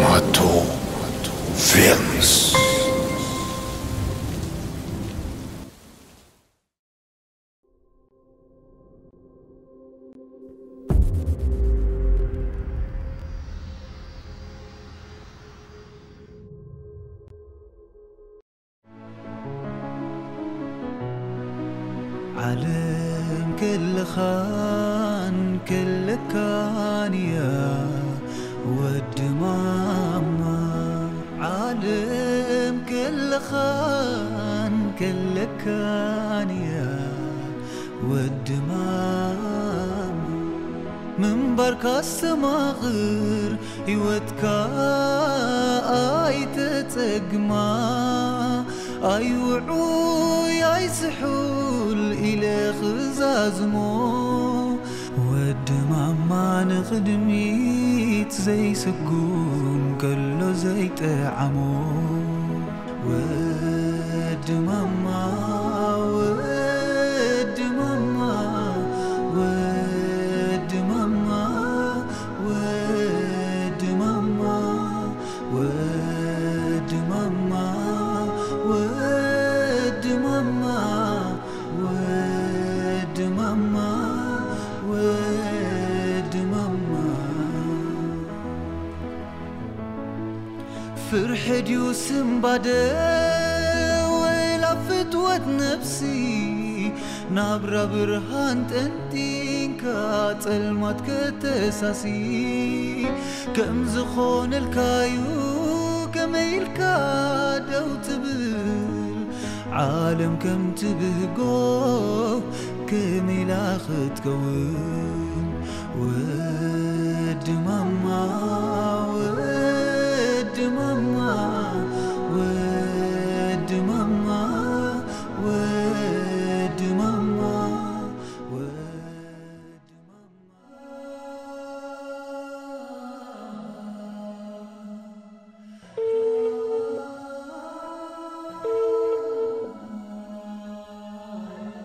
ማቶ ፊልምስ። ዓለም ክልኻን ክልካን እያ ወዲ ማማ። ዓለም ክልኻን ክልካን እያ ወዲ ማማ። ምንባርካ ኣስተማቕር፣ ህይወትካ ኣይተጸግማ። ኣይውዑይ ኣይስሑል ኢለ ክዛዝሞ። ወዲ ማማ ንቕድሚት ዘይስጉም ከሎ ዘይጠዓሞ። ወዲ ማማ፣ ወዲ ማማ፣ ወዲ ማማ፣ ወዲ ማማ፣ ወዲ ማማ፣ ወዲ ማማ፣ ወዲ ማማ፣ ወዲ ማማ። ፍርሒ ድዩ ስንባደ ወላ ፍትወት ነብሲ? ናብራ ብርሃን ጠንጢንካ ጸልማት ከተሳሲ። ከም ዝኾነልካዩ ከመይ ኢልካ ደው ትብል? ዓለም ከም ትብህጎ ከመይ ኢላ ክትከውን? ወዲ ማማ፣ ወዲ ማማ፣ ወዲ ማማ፣ ወዲ ማማ፣ ወዲ ማማ።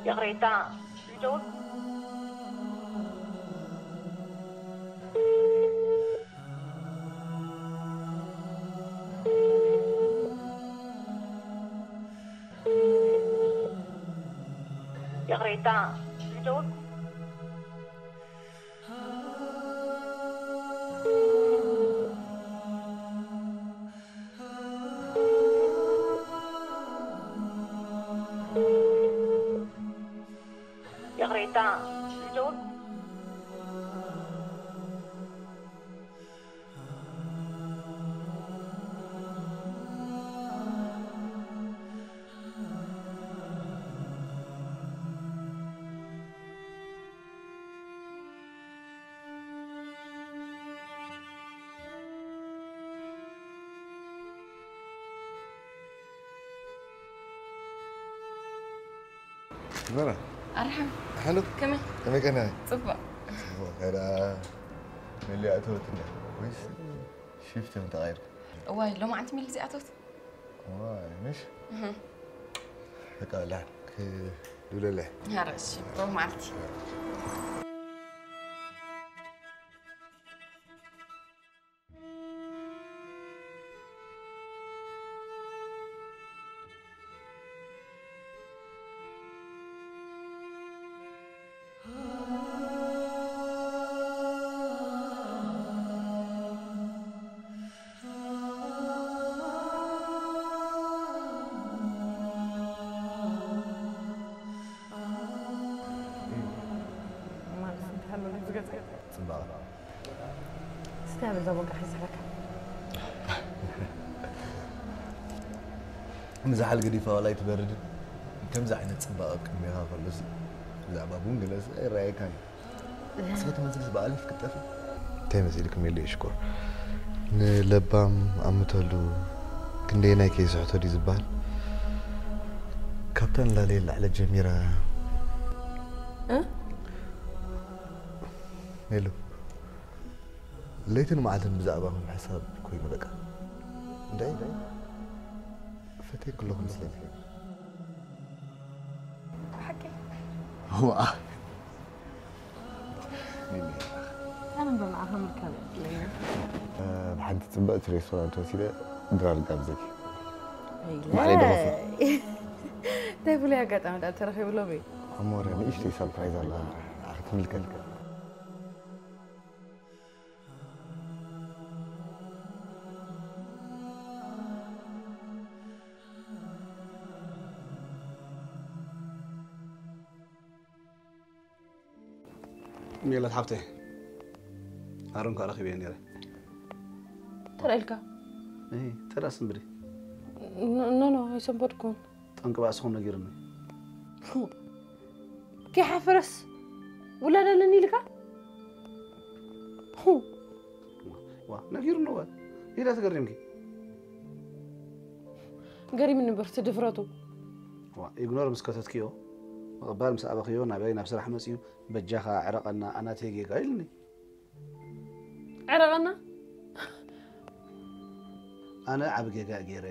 ይቕሬታ፣ ዝደውል። ይቕሬታ፣ ዝደውል። ይቕሬታ፣ ዝደውል። በላ። ኣርሓም። ሓሎ። ከመይ? ከመይ ከና? ጽቡቕ። ጽቡቕ። ከዳ መሊኣ እተወት እንዳ ወይስ ሽፍት ዮም ተቐይርካ? እዋይ፣ ሎማዓንቲ ሚል እዚኣ እተወት። እዋይ፣ ምሽ? እህ። በቃ፣ ላ፣ ክድውለለ። ኧረ እሺ፣ ብሩህ መዓልቲ። ማለት እንታይ ኣሎ ዝገጽ? ጽባቐ። እስቲ ኣበዛ ቦንቃ ሒዝካ። ንዝሓል ገዲፋ ዋላ ኣይትበርድን። ከምዚ ዓይነት ጽባቐ ኣብ ቅድሜኻ ከሎሲ ብዛዕባ ቡን ገለሲ ኣይረኣየካን እዩ። ኣስበ ትመስልስ ብኣሊፍ ክትጠፊ። እንታይ መሲልኩም የሉ ሽኮር? ንለባም ኣምተሉ ክንደየናይ ከይስሕቶ ድዩ ዝበሃል? ካብታ ንላለ ላዕለ ጀሚራ። እ? ሜሉ። ለይትን መዓልትን ብዛዕባኹም ሕሳብ ኮይኑ በቃ። እንታይ? ፈትየ ክለኹ መስለኒ። ሓቂ ዋእ። ኣነ ንዓኻ ምርካብ እየ። ብሓንቲ ፅብቕቲ ሬስቶራንት ወሲደ ድራር ጋብዘኪ። ማዕለይ ደኸፍና። እንታይ ፍሉይ ኣጋጣሚ ዳ ተረኺብሎም እዩ? ኣሞረ ንእሽተይ ሰርፕራይዝ ኣላ። ንዓኺ ትምልከት። ሜላት ሓፍተይ፣ ኣሮን ከዓ ረኺበዮ ነይረ። ተላኢልካ? እይ፣ ተዳ ስንብዲ። ኖ ኖ ኣይሰንበድኩን። ጠንቂ ባእስኹም ነጊርኒ። ከይሓፈረስ ውላድ ኣለኒ ኢልካ? ዋ ነጊርኒ ወ ኢዳ ተገሪምኪ። ገሪም ንበር እቲ ድፍረቱ። ዋ ኢግኖር ምስ ከተትክዮ፣ ምቕባል ምስ ኣበኽዮ፣ ናበይ ናብ ስራሕ መፅዩ፣ በጃኻ ዕረቐና ኣናተይ ጌጋ ኢልኒ። ዕረቐና? ኣነ ዓብ ጌጋ ገይረ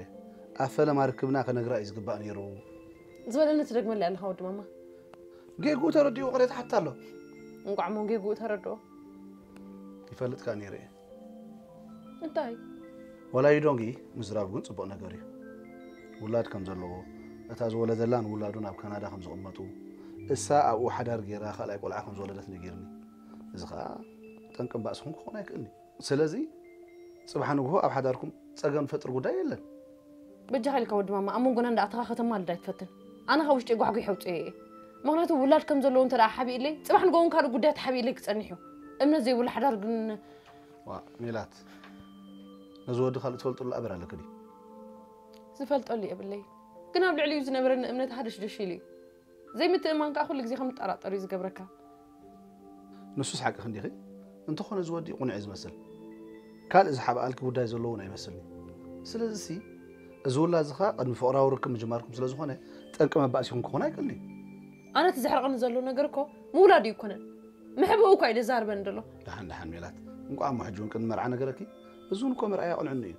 ኣብ ፈለማ ርክብና ከነግራ እዩ ዝግባእ ነይሩ። ዝበለኒ ትደግመለይ ኣለኻ ወዲ ማማ። ጌግኡ ተረዲኡ ቅሬታ ሓታ ኣሎ። እንቋዕ ሞ ጌግኡ ተረድኦ። ይፈልጥ ከኣ ነይረ እየ። እንታይ? ዋላ ዩ ዶንጊ ምዝራብ ግን ጽቡቕ ነገር እዩ። ውላድ ከም ዘለዎ፣ እታ ዝወለደላን ውላዱን ኣብ ካናዳ ከም ዝቕመጡ፣ እሳ ኣብኡ ሓዳር ገይራ ካልኣይ ቆልዓ ከም ዝወለደት ነጊርኒ። እዚ ኸኣ ጠንቅን ባእስኹም ክኾን ኣይክእልን እዩ። ስለዚ ጽባሕ ንግሆ ኣብ ሓዳርኩም ጸገም ፈጥር ጉዳይ የለን። በጃኻ ኢልካ ወዲ ማማ ኣብ መንጎና እንዳኣተኻ ከተማልድ ኣይትፈትን። ኣነ ካብ ውሽጢ ጓሕጒሕ የውፅኦ እየ። ምኽንያቱ ውላድ ከም ዘለዎ እንተ ደኣ ሓቢእለይ ጽባሕ ንግሆ እውን ካልእ ጉዳይ ተሓቢእለይ ክጸንሕ እዩ። እምነት ዘይብሉ ሓዳር ግን ዋ ሜላት፣ ነዚ ወዲ ካልእ ትፈልጥሉ ኣበር ኣለኪ ድዩ? ዝፈልጠሉ የብለይ። ግን ኣብ ልዕሊኡ ዝነበረኒ እምነት ሃደሽደሽ ኢሉ እዩ። ዘይምትእምማን ከኣ ኩሉ ግዜ ከም ትጠራጠር እዩ ዝገብረካ። ንሱስ ሓቅኺ እንዲኺ። እንተኾነ እዚ ወዲ ቅኑዕ እዩ ዝመስል። ካልእ ዝሓብኣልኪ ጉዳይ ዘለዎ እውን ኣይመስልን። ስለዚሲ እዚ ውላድ እዚ ኸኣ ቅድሚ ፍቕራዊ ርክብ ምጅማርኩም ስለ ዝኾነ ጠንቂ መባእሲኹም ክኾን ኣይክእልን እዩ። ኣነ እቲ ዘሕርቐኒ ዘሎ ነገር እኮ ምውላድ እዩ ኣይኮነን። ምሕብኡ እኳ እዩ ዘዛርበኒ ዘሎ። ደሓን ደሓን ሜላት፣ እንቋዕ እሞ ሕጂ እውን ቅድሚ መርዓ ነገረኪ። እዚ እውን እኮ መርኣያ ቅንዕኑ እዩ።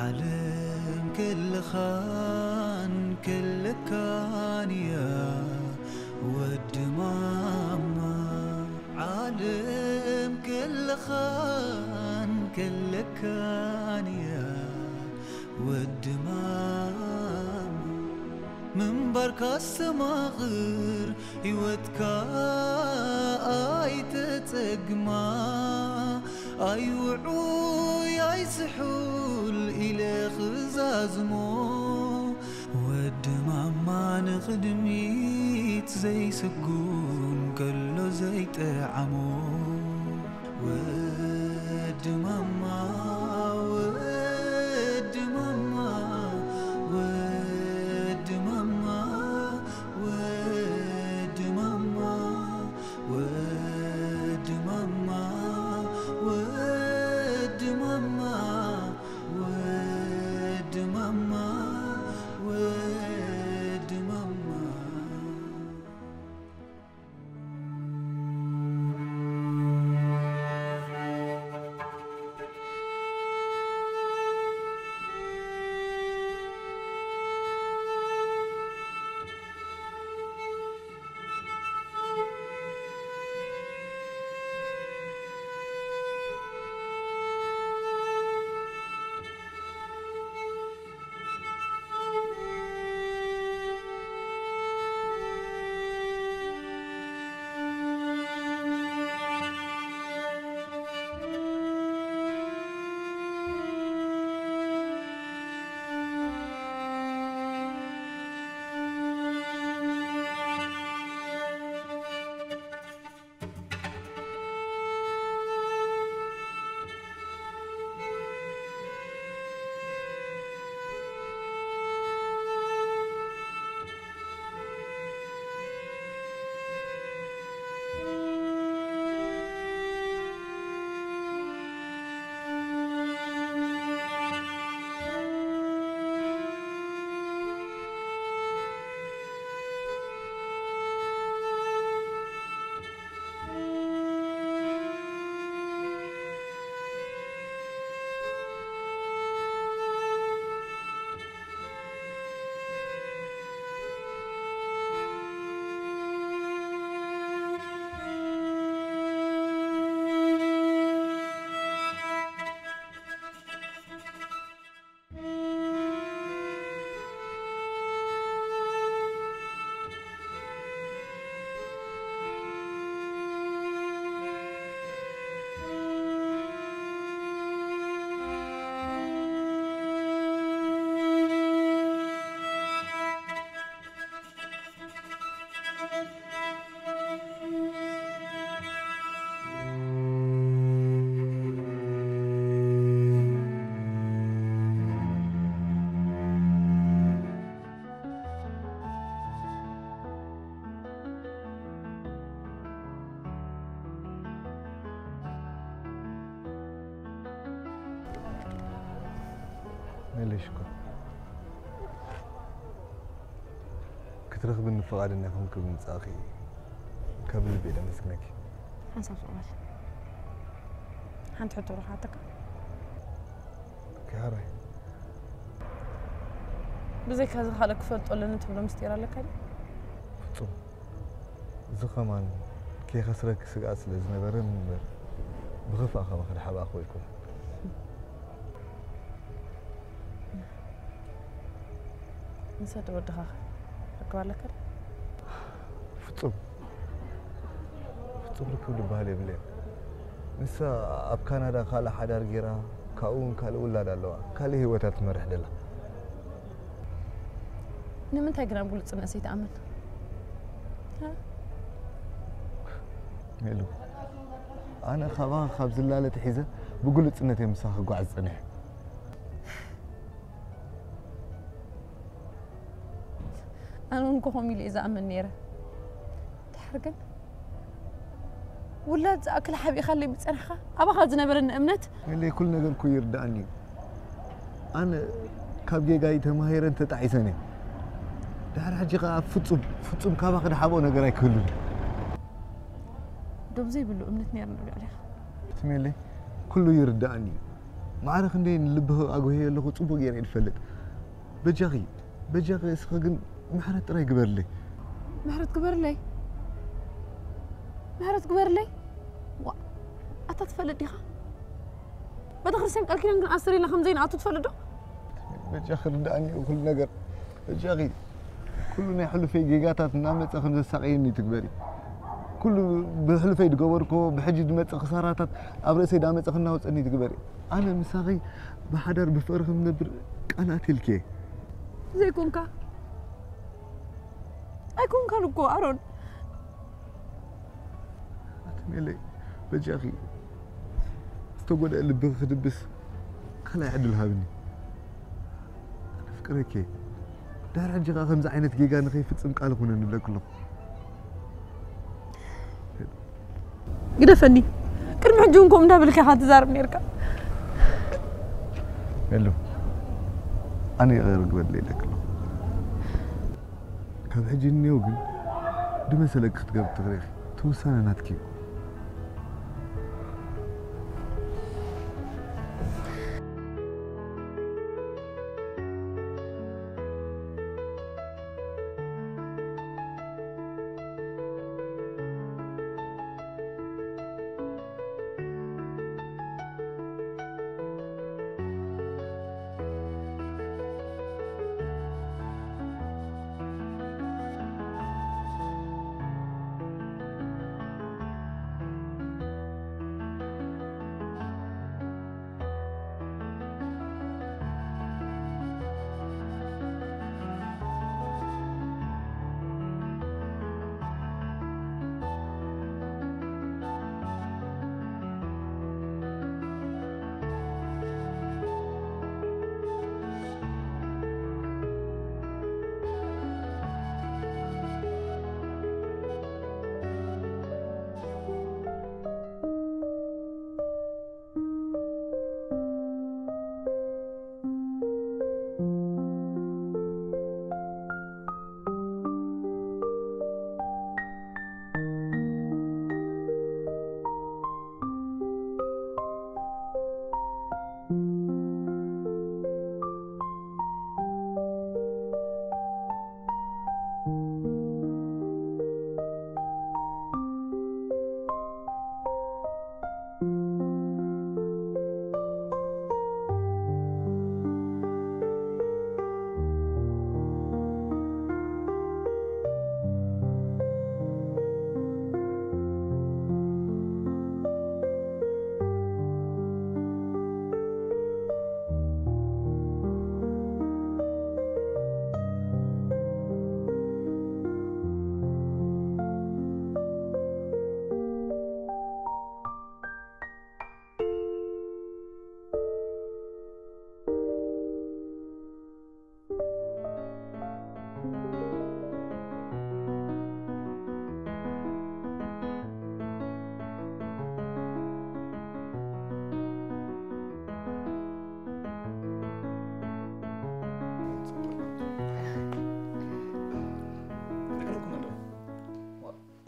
ዓለም ክልኻን ክልካን እያ ወዲ ማማ። ዓለም ክልኻን ክልካን እያ ወዲ ማማ። ምንባርካ ኣስተማቕር ህይወትካ ኣይተጸግማ ኣይውዑይ ኣይስሑል ኢለ ክዛዝሞ ወዲ ማማ ንቕድሚት ዘይስጉም ከሎ ዘይጠዓሞ ወዲ ማማ ወዲ ማማ ወዲ ማማ ወዲ ማማ ወዲ ማማ ወዲ ማማ ወዲ ማማ ወዲ ማማ መለሽኩ። ክትረኽብኒ ፍቓደኛ ኮንኪ ብምምጻእኪ ካብ ልቢ እየ ዘመስግነኪ። ሓንሳብ ስቕ በል። ሓንቲ ሕቶ ዶ ክሓተካ? ኪያራይ። ብዘይካ እዚ ካልእ ክፈልጦ ኣለኒ ትብሎ ምስጢር ኣለካ ድዩ? ፍጹም። እዚ ከማን ከይከስረኪ ስግኣት ስለ ዝነበረ እምበር፣ ብኽፋእ ካባኺ ድሓብኣኹ ኣይኮነን። ንሰ ዶ ወድኻ ኸ ርክብ ኣለካ ድዩ? ፍጹም፣ ፍጹም ርክብ ዝበሃል የብለይን። ንሳ ኣብ ካናዳ ካልእ ሓዳር ገይራ፣ ካብኡ እውን ካልእ ውላድ ኣለዋ። ካልእ ህይወት እያ ትመርሕ ደላ። ንምንታይ ግን ኣብ ግሉጽነት ዘይትኣምን? ሃ? ሜሉ፣ ኣነ ካባኺ ካብ ዝላለ ኣትሒዘ ብግሉጽነት እየ ምሳኺ ክጓዓዝ ጸኒሐ። ኣነ እውን እኮ ከምኡ ኢለ እየ ዝኣምን ነይረ። ድሓር ግን ውላድ ዝኣክል ሓቢእኻለይ ምጸናሕካ፣ ኣባኻ ዝነበረኒ እምነት። ሜለይ፣ ኩሉ ነገር እኮ ይርድኣኒ እዩ። ኣነ ካብ ጌጋይ ተማሂረን ተጣዒሰን እየ። ድሓር ሕጂ ኸኣ ፍጹም፣ ፍጹም ካባኺ ድሓብኦ ነገር ኣይክህሉን። ዶብ ዘይብሉ እምነት ነይርኒ ኣብ ልዕሌኻ። እቲ ሜለይ፣ ኩሉ ይርድኣኒ እዩ። ማዕረ ክንደይ ንልብኺ ኣጉህየ ኣለኹ ጽቡቕ ገይረ እየ ዝፈልጥ። በጃኺ፣ በጃኺ እስኺ ግን ምሕረት ጥራይ ግበርለይ። ምሕረት ግበርለይ? ምሕረት ግበርለይ? ዋ፣ ኣታ ትፈልጥ ዲኻ? ቤተክርስትያን ቃል ኪዳን ግን ኣስር ኢልና ከም ዘይንኣቱ ትፈልጥ ዶ? በጃኺ ርድኣኒ ኩሉ ነገር። በጃኺ ኩሉ ናይ ሕሉፈይ ጌጋታት እናመጸ ከም ዘሳቕየኒ ትግበሪ። እኮ ኩሉ ብሕልፈይ ዝገበርኮ ብሕጂ ዝመጽእ ክሳራታት ኣብ ርእሰይ ዳመጸ ክናወጸኒ ትግበር። ኣነ ምሳኺ ብሓዳር ብፍቕሪ ክንነብር ቃል ኣትልኪ። ዘይኮንካ ኣይኮንካን እኮ ኣሮን። ኣትሜለይ በጃኺ ዝተጎድአ ልብኺ ክድብስ ካልኣይ ዕድል ሃብኒ። ኣፍቅረኪ ድሕሪ ሕጂ ከኣ ከምዚ ዓይነት ጌጋ ንኸይፍጽም ቃል ኩነ ንብለኪ ኣለኹ። ግደፈኒ። ቅድሚ ሕጂ እውን ከምኡ እንዳበልካ ኢኻ ትዛረብ ነርካ። ሜሉ ኣነ ይቕር ግበርለይ ኢለኪ ኣለኹ። ካብ ሕጂ ንኔው ግን ድመሰለኪ ክትገብሪ ትኽእሊ ኢኺ። እቲ ውሳነ ናትኪ እዩ።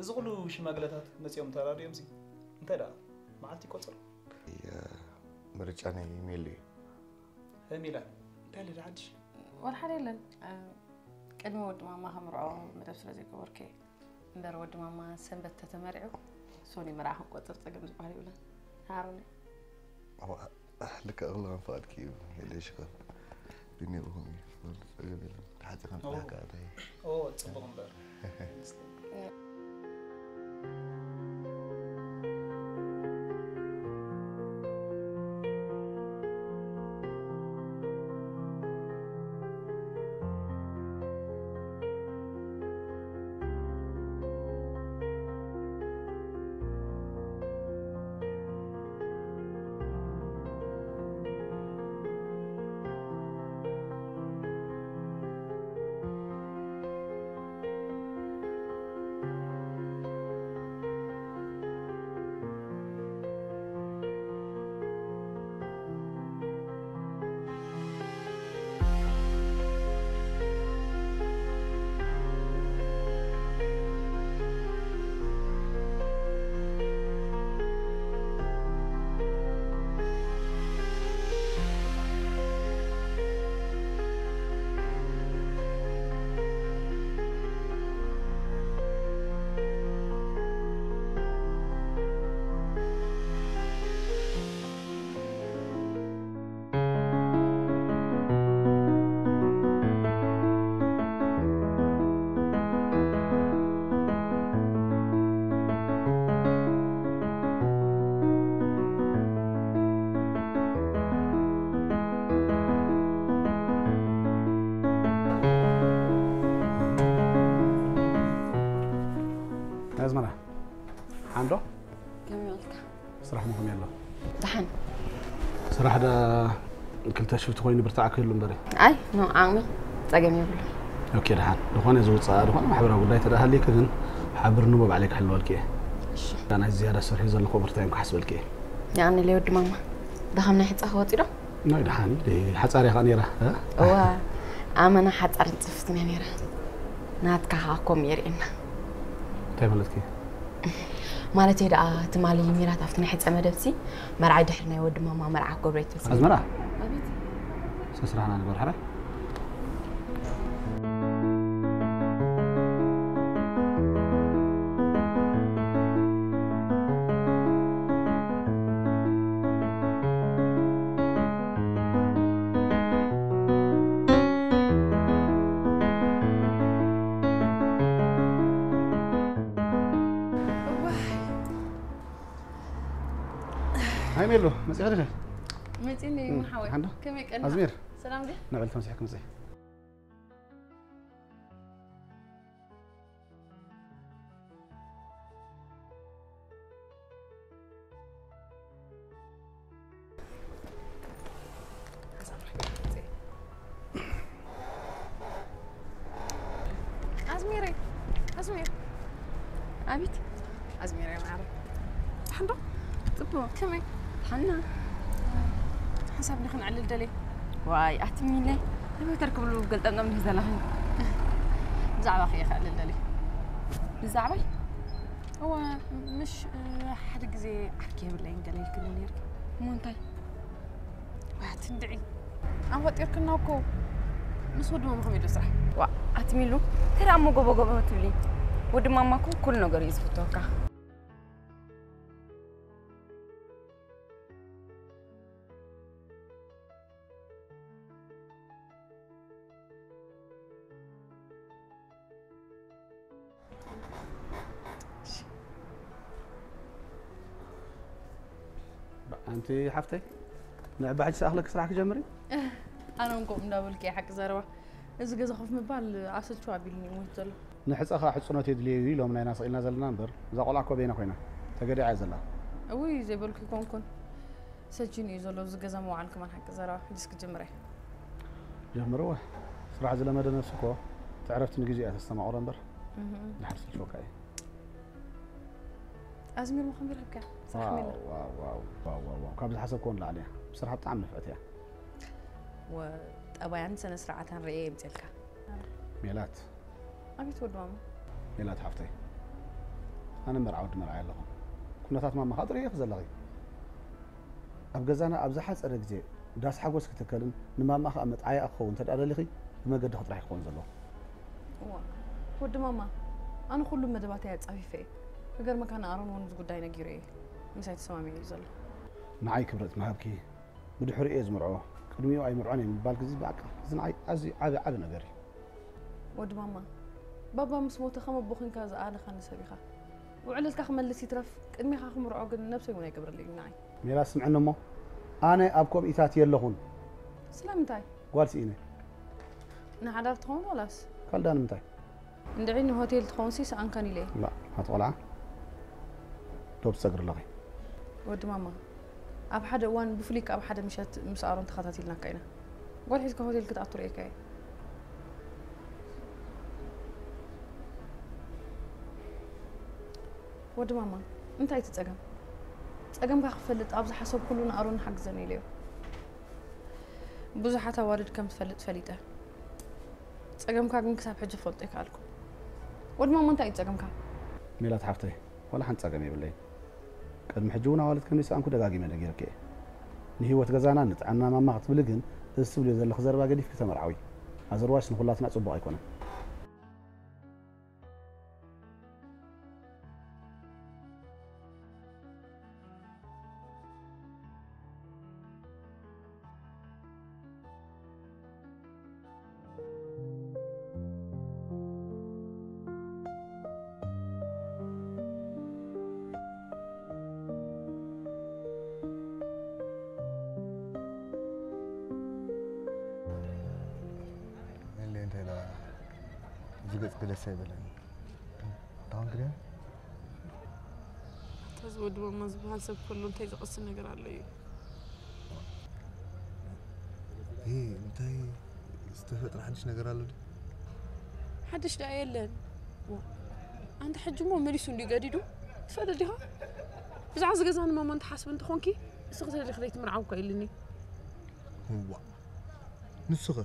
እዚ ኩሉ ሽማግለታት መጺኦም ተራድዮም ሲ እንታይ ደኣ መዓልቲ ይቆጽር? ምርጫ ናይ ሜሉ እዩ። ሄሜላ እንታይ ኣለ ሓድሽ? ወላ ሓደ የለን። ቅድሚ ወዲ ማማ ከምርዖ መደብ ስለ ዘይገበርኩ እየ። እምበር ወዲ ማማ ሰንበት ተተመሪዑ ሶኒ መርዓ ክንቆጽር ጸገም ዝበሃል የብለን። ሃሮኒ ልክዕ ክብልኻን ፍቓድኪ እዩ። የለ ሽኸል ድኒቕኹም እዩ። ጸገም የለን። ተሓጺኻን ጥራሕ ከዓ እንታይ ጽቡቕ እምበር ከመይ ዋልካ? ስራሕ ሞ ከመይ ኣሎ? ደሓን። ስራሕ ዳ ክልተ ሽፍቲ ኮይኑ ብርታዕ ክህሉ እምበሪ። ኣይ ኖ ዓቕሚ ጸገም የብሉ። ኦኬ፣ ደሓን። ዝኾነ ዝውፅኣ ዝኾነ ማሕበራዊ ጉዳይ ተደኣ ሃልዩኪ ግን ሓብርኒ፣ ሞ ባዕለይ ክሕልወልኪ እየ። እሺ። ናይ ዝያዳ ሰርሒ ዘለኹ ኦቨርታይም ክሓስበልኪ እየ። ያኒ ለይ ወዲ ማማ ደኸም ናይ ሕጻ ክወጺ ዶ? ናይ ደሓን ሓፃር እያ ከዓ ነይራ። እ? እዋ ኣመና ሓጻርን ጽፍትን እያ ነይራ። ናትካ ከዓ ኮም የርእየና። እንታይ ማለትኪ? ማለት ደኣ ትማሊ ሚራት ኣብቲ ናይ ሕጸ መደብሲ መርዓይ ድሕሪ ናይ ወዲ ማማ መርዓ ክገብሮ ይትብል። ኣዝመራ ኣቤት። ሰስራሕና ንበር ሕራይ። ሃይ ሜሎ፣ መጺኻ ዲኺ? መጺኒ እም፣ ይሙን ሓወይ። ሓንዶ? ከመይ ቀና? ኣዝሜር። ሰላም ዲ? ንዕል ተመሲሕኪ ምጺ። ኣዝሜረይ፣ ኣዝሜር። ኣቤት። ኣዝሜረይ ማዕረ። ሓንዶ? ጽቡቕ። ከመይ? ሓና። ሓንሳብ ንኽንዕልል ደልየ። ዋይ ኣቲ ሚለ ንመተር ክብሉ ገልጠምጠም ዲህ ዘለኺ? ብዛዕባ ኸየ ክዕልል ደልየ። ብዛዕባይ? እወ፣ ምሽ እ፣ ሓደ ግዜ ዓርኪ የብለይን ገለ ኢልክኒ ነይርኪ። እሞ እንታይ? ዋት እንድዒ ኣዋጢርክና እኮ። ምስ ወዲ ማማ ከመይ ዶ ስራሕ? ዋ ኣቲ ሚሉ እንታይ ደኣ እሞ ጎቦ ጎቦ ትብሊ? ወዲ ማማ እኮ ኩሉ ነገሩ እዩ ዝፍትወካ። ኣንቲ ሓፍተይ ንዕባ ሕጂ ሰኣኽለኪ ስራሕ ክጀምር እዩ። ኣነ እውን ከምኡ እንዳበልኩ እየ ሓቂ ዘረባ። እዚ ገዛ ኮፍ ምባል ኣሰልችው ኣቢሉኒ እዩ ሞይቱ ዘሎ። ንሕፀኻ ሕፅኖት የድልዮ እዩ ኢሎም ናይና ስቕ ኢልና ዘለና እምበር እዛ ቆልዓ እኮ በይና ኮይና ተገዲዓ እያ ዘላ። እውይ ዘይበልኩ ይኮንኩን ሰልችዩኒ እዩ ዘሎ እዚ ገዛ ምውዓል ከማን ሓቂ ዘረባ። ሕጂስ ክጅምር እየ። ጀምርዋ። ስራሕ ዝለመደ ነብሲ እኮ እቲ ዕረፍቲ ንግዚኡ እያ ተስተማቕሮ እምበር እህም። ድሓር ስልችወካ እዩ። ኣዝሚር መኸንቢር ህብካ ስራሕ ሜላ ዋው፣ ዋው፣ ዋው፣ ዋው፣ ዋው፣ ዋው። ካብ ዝሓሰብክዎ ንላዕሊ እያ። ብስራሕ ብጣዕሚ ንፍዕቲ እያ። ወ ጠባያን ስነ ስርዓታን ርእየ የምፅልካ። ሜላት፣ ኣቤት ወዲ ማማ። ሜላት ሓፍተይ፣ ኣነ መርዓ ወዲ መርዓ ኣለኹ። ኩነታት ማማ ከዓ ጥርየኽ ዘለኺ። ኣብ ገዛና ኣብ ዝሓፀረ ግዜ ዳስ ሓጎስ ክትከልን ንማማ ከዓ መጥዓያ ክኸውን እንተ ደኣ ደሊኺ ብመገዲ ክጥራሕ ክኸውን ዘለዎ። እዋ ወዲ ማማ፣ ኣነ ኩሉ መደባተይ ኣጻፊፈ እየ። ክገርመካ ንኣሮን እውን እዚ ጉዳይ ነጊሩ እየ። ምሳይ ተሰማሚዑ እዩ ዘሎ። ንዓይ ክብረት ምሃብኪ ብድሕሪኡ እየ ዝምርዖ፣ ቅድሚኡ ኣይምርዖን እየ ምባል ግዜ ብኣቃ እዚ ንዓይ ኣዝዩ ዓቢ ዓቢ ነገር እዩ። ወዲ ማማ፣ ባባ ምስ ሞተ ከም ኣቦ ኮንካ ዝኣለኻኒ ሰብ ኢኻ። ውዕለትካ ክመልስ ይትረፍ ቅድሚኻ ክምርዖ ግን ነብሰይ እውን ኣይገብረለይን ንዓይ። ሜላት ስምዕኒ እሞ ኣነ ኣብ ኮምኢታት የለኹን። ስለምንታይ? ጓል ስኢነ። ንሓዳር ትኸውን ዋላስ? ካልዳ ንምንታይ? እንድዒ ንሆቴል ትኸውን ሲ ሰኣንካን ኢለ እየ። ላ፣ ኣቲ ቆልዓ ዶብ ትሰግሪ ኣለኺ። ወዲ ማማ፣ ኣብ ሓደ እዋን ብፍሉይ ከኣ ኣብ ሓደ ምሸት ምስ ኣሮን ተኸታቲልናካ ኢና። ጓል ሒዝካ ሆቴል ክትኣቱ ርእየካ እየ። ወዲ ማማ፣ እንታይ እቲ ጸገም? ጸገምካ ክፈልጥ ኣብ ዝሓሰብኩሉ ንኣሮን ሓግዘኒ ኢለዮ። ብዙሓት ኣዋልድ ከም ትፈልጥ ፈሊጠ። ጸገምካ ግን ክሳብ ሕጂ ክፈልጦ ኣይከኣልኩ። ወዲ ማማ እንታይ እዩ ጸገምካ? ሜላት ሓፍተይ፣ ዋላ ሓንቲ ጸገም የብለይን። ቅድሚ ሕጂ እውን ኣዋልድ ከም ዘይሰኣንኩ ደጋጊመ ነጊረኪ እየ። ንህይወት ገዛና ንጥዕና ማማ ክትብሊ ግን እዚ ትብልዮ ዘለኺ ዘረባ ገዲፍኪ ተመርዓዊ። ኣዘርዋይስ ንኹላትና ጽቡቕ ኣይኮነን። እለ እንታይ ደኣ እዚ ገጽኪ ደስ ኣይበለኒ። እንታይ ኮንኪ ድያ? ተዚ ወዲ ማማ ዝበሃል ሰብ ከሎ እንታይ ዝቐስን ነገር ኣሎ እዩ? እንታይ ዝተፈጥረ ሓድሽ ነገር ኣሎ ድዩ? ሓድሽ ደኣ የለን። ዋ፣ ኣንተ ሕጂ እሞ መሊሱ እንዲ ገዲዱ ትፈልጥ ዲኻ? ብዛዕባ ዝገዛኒ ማማ እንተሓስብ እንተኾንኪ እስኺ ተደሊኺ ዘይትምርዓው እኳ ኢልኒ። ዋ ንስኸ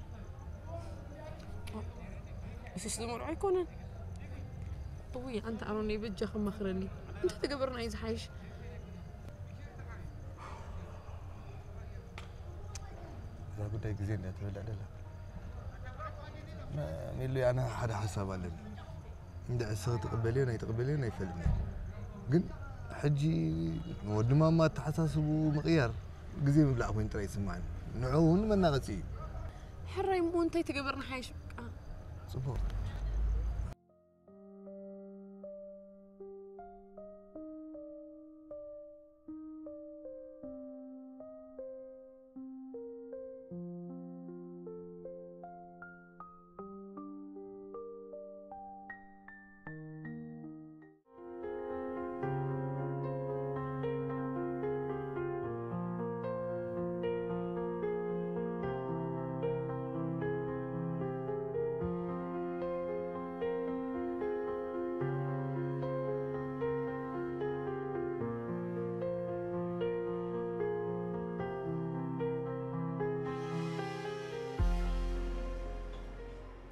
ንሱስ ዝመርዖ ኣይኮነን። እውይ ኣንተ ኣሮነይ በጃ ከማኽረኒ እንታይ ተገበርና እዩ ዝሓይሽ? እዛ ጉዳይ ግዜ እንድያ ትበልዕ ደላ። ሜሉ ኣነ ሓደ ሓሳብ ኣለኒ። እንድዒ እስኺ ትቕበልዮን ኣይትቕበልዮን ኣይፈልጥን። ግን ሕጂ ንወዲ ማማ ኣተሓሳስብኡ ምቕያር ግዜ ምብላዕ ኮይኑ ጥራይ ይስምዓኒ። ንዕኡ እውን መናቐጺ እዩ። ሕራይ እሞ እንታይ ተገበርና ሓይሽ በቃ። ጽቡቕ።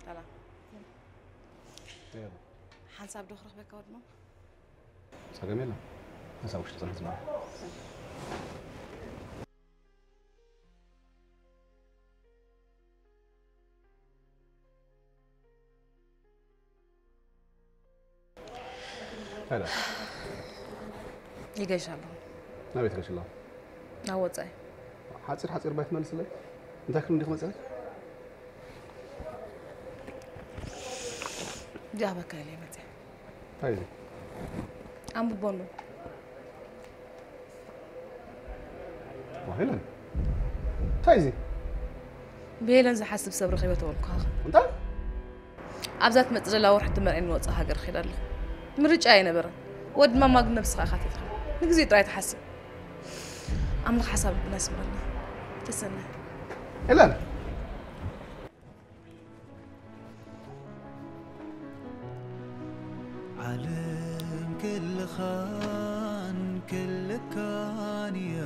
ሰላም። ሓንሳብ ዶ ክረኽበካ ወድሞ? ጸገም የለን። ምሳብ ውሽጢ ጽንሕ ዝበለ። ሄሎ። ይገሻለሁ። ናበይ ትገሽ ኣለኹ? ናብ ወጻኢ። ሓጺር ሓጺር ባይ ትመልስለይ? እንታይ ክል እንዲኹ መጽኣይ? ጃበካ ኢለ መጽእ። እንታይ እዩ? ኣንብቦ ኣሎ። ዋ፣ ሄለን። እንታይ እዚ? ብሄለን ዝሓስብ ሰብ ረኺበ ተበልኩኻ። እንታይ? ኣብዛ ትመጽእ ዘላ ወርሒ ትመርዕኒ ወጻኢ ሃገር ክኸይድ ኣለኹ። ምርጫ ኣይነበረን። ወዲ ማማ ግን ነብስኻ ኢኻ ኣቲኻ። ንግዜ ጥራይ ትሓስብ። ኣምላኽ ሓሳብ ልብና ይስምረልና። ተሰናይ። ሄለን። ዓለም ክልኻን ክልካን እያ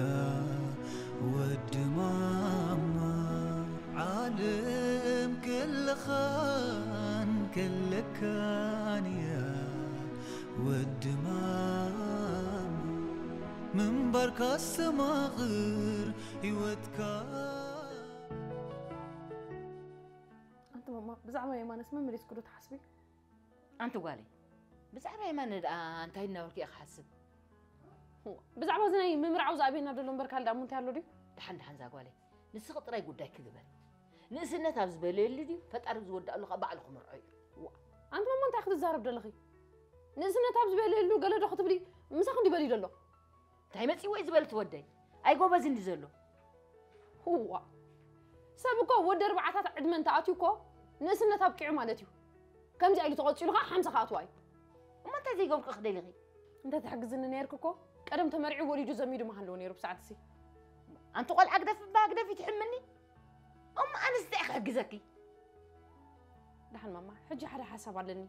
ወዲ ማማ። ዓለም ክልኻን ክልካን እያ ወዲ ማማ። ምንባርካ ኣስተማቕር ህይወትካ። ኣንቲ ማማ ብዛዕባ የማነስ መመሊስኩ ዶ ትሓስቢ? ኣንቲ ጓለይ ብዛዕባ የማነ ደኣ እንታይ እናበልኩ እየ ክሓስብ? ብዛዕባ እዚ ናይ ምምርዓው ዝኣብየና ዘሎ እምበር ካልእ ደኣ እሞ እንታይ ኣሎ ድዩ? ደሓን ደሓን እዛ ጓለይ ንስኺ ጥራይ ጉዳይ ክግበር ንእስነት ኣብ ዝበለየሉ ድዩ ፈጣሪ ዝወዳእሉ ከዓ ባዕሉ ክመርዖ እዩ። ኣንቲ ማማ እንታይ ክትዛረብ ደለኺ? ንእስነት ኣብ ዝበለየሉ ገለ ዶ ክትብሊ ምሳኺ እንዲ በልዩ ዘሎ? እንታይ መፂዎ እዩ ዝበል ትወደይ? ኣይ ጎበዝ እንዲ ዘሎ። ህዋ ሰብ እኮ ወዲ ኣርባዓታት ዕድመ እንተኣትዩ እኮ ንእስነት ኣብቂዑ ማለት እዩ። ከምዚኣ ኢሉ ተቐፂሉ ከዓ ሓምሳ ክኣትዋ እዩ። እሞ እንታይ ዘይገብርኩ ክደሊኺ? እንተ ትሕግዝኒ ነይርክ እኮ ቀደም ተመሪዑ ወሊዱ ዘሚዱ ምሃለዎ ነይሩ ብሰዓትሲ። ኣንቲ ቆልዓ ግደፍ እባ ግደፍ ይትሕምኒ። እሞ ኣነስ እንታይ ክሕግዘኪ? ደሓን ማማ ሕጂ ሓደ ሓሳብ ኣለኒ።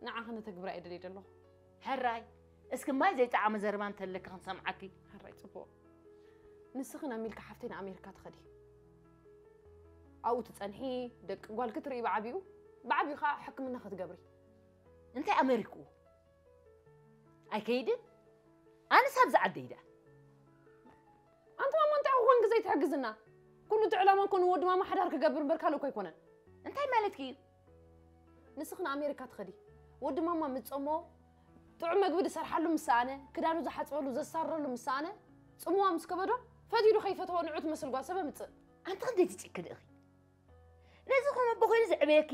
ንዓኺ ነተግብራ እየ ደልየ ዘለኹ። ሕራይ እስኪ ማይ ዘይጠዓመ ዘረባ እንተለኪ ክንሰምዓኪ። ሕራይ ጽቡቕ። ንስኺ ናብ ሚልካ ሓፍተይ ንኣሜሪካ ትኸዲ። ኣብኡ ትጸንሒ፣ ደቂ ጓልኪ ትርኢ ብዓቢኡ፣ ብዓቢኡ ኸኣ ሕክምና ክትገብሪ። እንታይ ኣመሪክኡ? ኣይከይድን? ኣነስ ኣብዚ ዓደይ ደኣ። ኣንቲ ማማ እንታይ ክኾን ግዜ ትሕግዝና? ኩሉ እቲ ዕላማ እኮ ንወዲ ማማ ሓዳር ክገብር እምበር ካልእ እኮ ኣይኮነን። እንታይ ማለትኪ እዩ? ንስኺ ንኣሜሪካ ትኸዲ። ወዲ ማማ ምስ ጸሞ ጥዑም መግቢ ዝሰርሓሉ ምስ ሰኣነ፣ ክዳኑ ዝሓጽበሉ ዘሳርረሉ ምስ ሰኣነ፣ ጽምዋ ምስ ከበዶ፣ ፈትዩ ዶ ከይፈተወ ንዑ ትመስል ጓል ሰብ ኣምጽእ። ኣንቲ ክንደይ ትጭክኒ ኢኺ? ነዚ ከም ኣቦ ኮይኑ ዘዕበየኪ፣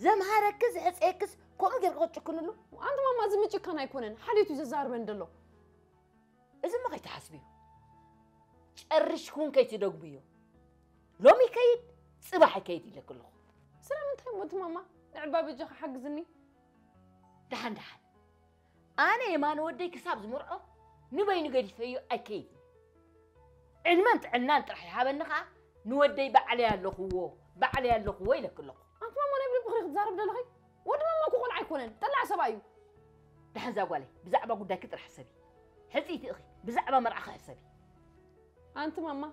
ዘምሃረኪ፣ ዘሕጸየክስ ከምኡ ጌርኪ ክትጭክንሉ? ኣንቲ ማማ እዚ ምጭካን ኣይኮነን፣ ሓልዮት እዩ ዘዛርበኒ ዘሎ። እዚ እሞ ከይትሓስብዮ። ጨሪሽኪ እውን ከይትደግምዮ። ሎሚ ይከይድ፣ ጽባሕ ይከይድ ኢለኪ ኣለኹ። ስለምንታይ እሞ እቲ ማማ ንዕባ በጃኺ ሓግዝኒ። ደሓን ደሓን። ኣነ የማነ ወደይ ክሳብ ዝምርዖ ንበይኑ ገዲፈዮ ኣይከይድን። ዕድመን ጥዕናን ጥራሕ ይሃበኒ ኸዓ፣ ንወደይ ባዕለይ ኣለኹዎ፣ ባዕለይ ኣለኹዎ ኢለኪ ኣለኹ። ኣንቲ ማማ፣ ናይ ብልቢ ኽሪ ክትዛረብ ደለኺ? ወዲ ማማ እኮ ቆልዓ ኣይኮነን፣ ጠላዕ ሰብኣይ እዩ። ደሓን እዛ ጓለይ፣ ብዛዕባ ጉዳይኪ ጥራሕ ሕሰቢ። ሕጽይቲ ኢኺ፣ ብዛዕባ መርዓኺ ሕሰቢ። ኣንቲ ማማ፣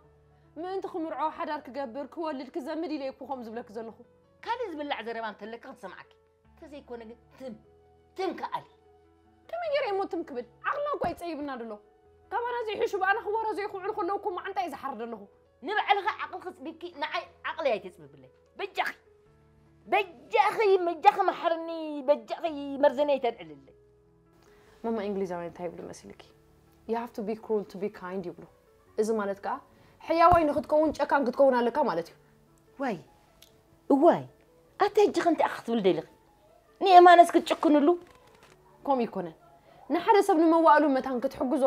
ምእንቲ ክምርዖ፣ ሓዳር ክገብር፣ ክወልድ፣ ክዘምድ ኢለ እኮ ከምኡ ዝብለኪ ዘለኹ። ካልእ ዝብላዕ ዘረባ እንተለካ ክሰምዓኪ። እንተዘይኮነ ግን ትም፣ ትም ከኣሊ። ከመይ ገይረ እሞ ትም ክብል? ዓቕልና እኮ ይጸይብና ደሎ። ካባና ዘይሕሹ ብኣና ክወረዙ ክውዕሉ ከለዉ እኮ መዓንጣ እየ ዝሓርድ ኣለኹ። ንባዕልኺ ዓቕሊ ክጽቢብኪ ንዓይ ዓቕሊ ኣይተጽብብለይ። በጃኺ፣ በጃኺ፣ በጃኺ መሓርኒ፣ በጃኺ መርዘኒ ኣይተልዕልለይ። ማማ፣ እንግሊዛውያን እንታይ ይብሉ መሲልኪ? You have to be cruel to be kind ይብሉ። እዚ ማለት ከኣ ሕያዋይ ንኽትከውን ጨካን ክትከውን ኣለካ ማለት እዩ። ዋይ፣ እዋይ፣ ኣቲ ሕጂ ከምቲ ኣኽ ክትብል ደሊኺ? ንየማነስ ክትጭክንሉ? ከምኡ ይኮነን። ንሓደ ሰብ ንመዋእሉ መታን ክትሕግዞ፣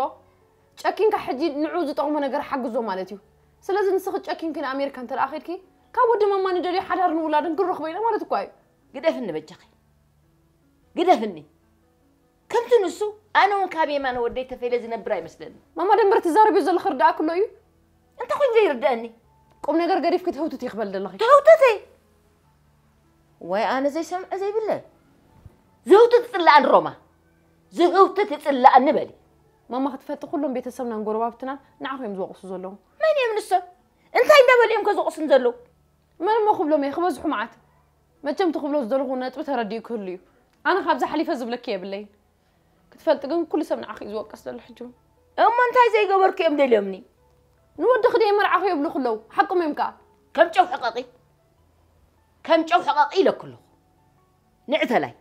ጨኪንካ ሕጂ ንዑ ዝጠቕሞ ነገር ሓግዞ ማለት እዩ። ስለዚ ንስኺ ጨኪንኪ ንኣሜሪካ እንተ ደኣ ኸድኪ፣ ካብ ወዲ ማማ ንደልዮ ሓዳርን ውላድን ክንረኽቦ ኢና ማለት እኳ እዩ። ግደፍኒ በጃኺ። ግደፍኒ። ከምቲ ንሱ፣ ኣነ እውን ካብ የማነ ወደይ ተፈልየ ዝነብር ኣይመስለኒ። ማማ ደንበር ትዛረብዮ ዘለኺ ርዳእኪ ኣሎ እዩ? እንታይ ኮይኑ ዘይርድኣኒ? ቁም ነገር ገዲፍኪ ትህውትት ይኽበል ዘለኺ። ትህውትት እይ? ወይ ኣነ ዘይሰምዐ ዘይብለ። ዝህውትት ይጽላእኒ ሮማ። ዝህውትት ይጽላእኒ በሊ። ማማ ክትፈልጢ ኩሎም ቤተሰብናን ጎረባብትናን ንዓኺ እዮም ዝወቕሱ ዘለዉ። መን እዮም ንሶም? እንታይ እንዳበሉ እዮም ከዝወቕሱኒ ዘለዉ? መን እሞ ክብሎም እየ ክበዝሑ መዓት። መቸም እቲ ክብሎ ዝደለኹ ነጥቢ ተረዲኡ ክህሉ እዩ። ኣነ ካብዚ ሓሊፈ ዝብለኪ የብለይን። ክትፈልጢ ግን ኩሉ ሰብ ንዓኺ እዩ ዝወቅስ ዘሎ ሕጂ እውን። እሞ እንታይ ዘይገበርኩ እዮም ደልዮምኒ? ንወድኺ ድየ መርዓኺ የብሉኺ ኣለዉ። ሓቆም እዮም ከኣ። ከም ጨው ሕቐቒ። ከም ጨው ሕቐቒ ኢለኪ ኣለኹ። ንዕተላይ።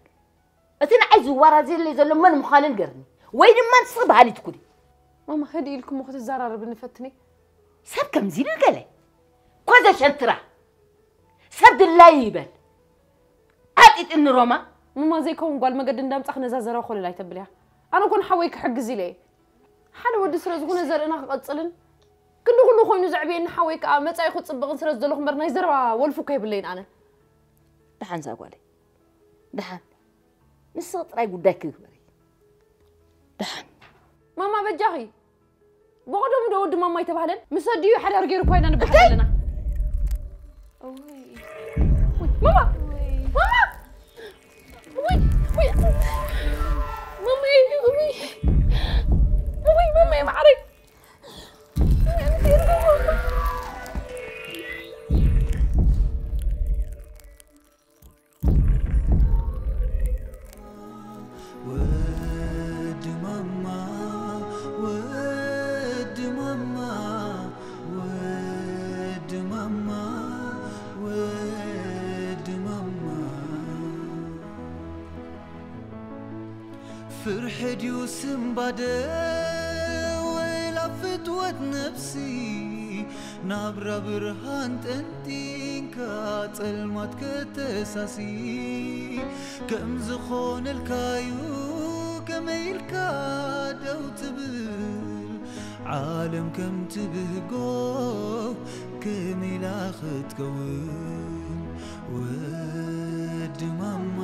እቲ ንዓይ ዝዋራዘለይ ዘሎ መን ምዃኑ ንገርኒ። ወይ ድማ ንስኺ በሃሊት ኩኒ። ማማ፣ ህድእ ኢልኪ እሞ ክትዘራረብኒ ፈትኒ። ሰብ ከምዚ ኢሉ ገለ። ኮዘ ሸንትራ። ሰብ ድላዩ ይበል። ዓጢጥኒ ሮማ። ማማ፣ ዘይከውን ጓል መገዲ እንዳምጻኺ ነዛ ዘረባ ኮለል ኣይተብልያ። ኣነ እኮ ንሓወይ ክሕግዝ ኢለ እየ። ሓደ ወዲ ስለ ዝኾነ ዘርእና ክቐጽልን ክንዲ ኩሉ ኮይኑ ዘዕብየኒ ሓወይ ከኣ መጻኢ ክጽብቕን ስለ ዝደለኹ እምበር ናይ ዘረባ ወልፊ እኮ የብለይን ኣነ። ደሓን እዛ ጓለይ። ደሓን። ንስኺ ጥራይ ጉዳይኪ ግበሪ። ደሓን። ማማ በጃኺ። ብቐደሙ ዶ ወዲ ማማ ኣይተባህለን? ምስ ኣዲኡ ሓዳር ገይሩ እኳ ኢና ንበሃል እንታይ? ኣለና። እውይ። ማማ! እውይ። ማማ! እውይ! እውይ! ማማየ! እውይ! እውይ! ማማየ መዓረይ! ወዲ ማማ፣ ወዲ ማማ፣ ወዲ ማማ፣ ወዲ ማማ። ፍርሒ ድዩ ስንባደ ወላ ፍትወት ነብሲ? ናብራ ብርሃን ጠንጢንካ ጸልማት ከተሳሲ፣ ከም ዝኾነልካዩ ከመይ ኢልካ ደው ትብል? ዓለም ከም ትብህጎ ከመይ ኢላ ክትከውን? ወዲ ማማ፣